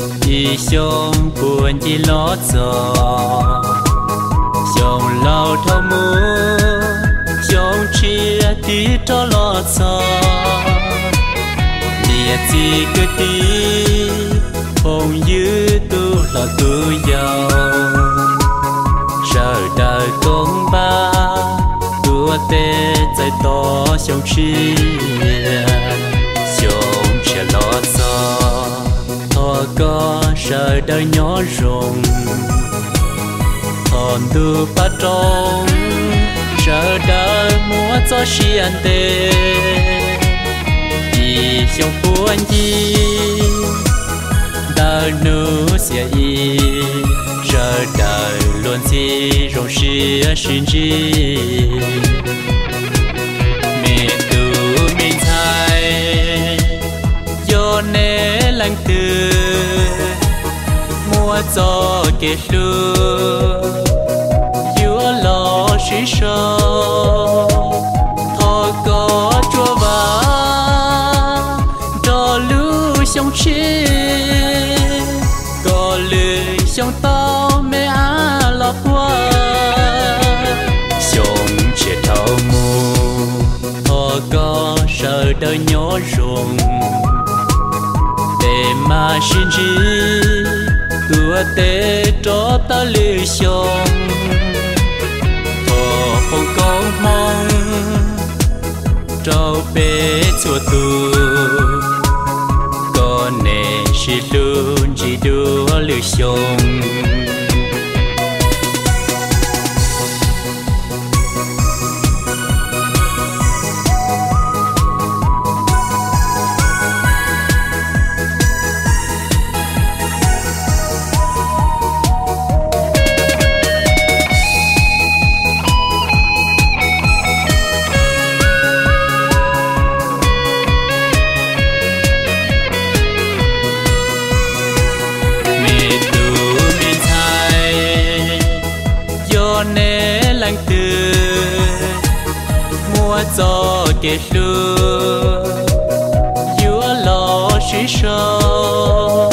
Ib xyoo puag ncig los txog, xyoo laus dhau mus, xyoo tshiab tig rov los txog. Niam txiv kwv tij, phooj ywg tus hlob tus yau, sawv daws koob npaj, tuav tes txais tos xyoo tshiab, xyoo tshiab los txog. Thov kom sawv daws nyob zoo, thov ntuj pab rau sawv daws muaj txoj sia ntev. Ib xyoo puag ncig, ntawm hnub xiab ib, sawv daws luag ntxhi zoo siab sib ntsib. Me tub me ntxhais, yog neb leej twg muaj txoj kev hlub yuav los sib sau, thov kom tsuas vam nrog lub xyoo tshiab, kom lwm xyoo tau me ab los puag. Xyoo tshiab dhau mus, thov kom sawv daws nyob zoo, tes mam sib ntsib, tuav tes rov tawm lwm xyoo. Thov foom koob hmoov rau peb txhua tus, kom neb sib hlub ntsis dua lwm xyoo. Me tub me ntxhais, yog neb leej twg muaj txoj kev hlub yuav los sib sau,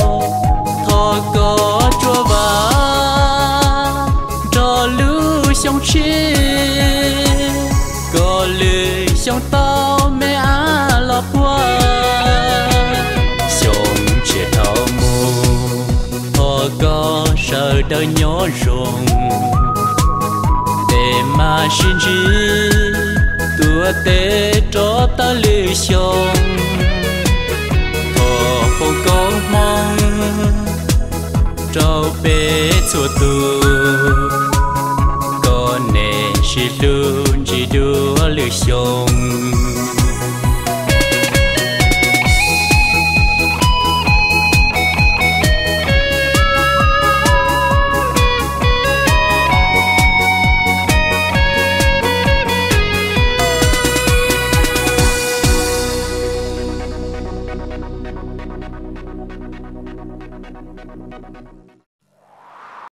thov kom tsuas vam nrog lub xyoo tshiab, kom lwm xyoo tau me ab los puag. Xyoo tshiab dhau mus, thov kom sawv daws nyob zoo, tes mam sib ntsib, tuav tes rov tawm lwm xyoo. Thov foom koob hmoov rau peb txhua tus, kom neb sib hlub ntsis dua lwm xyoo.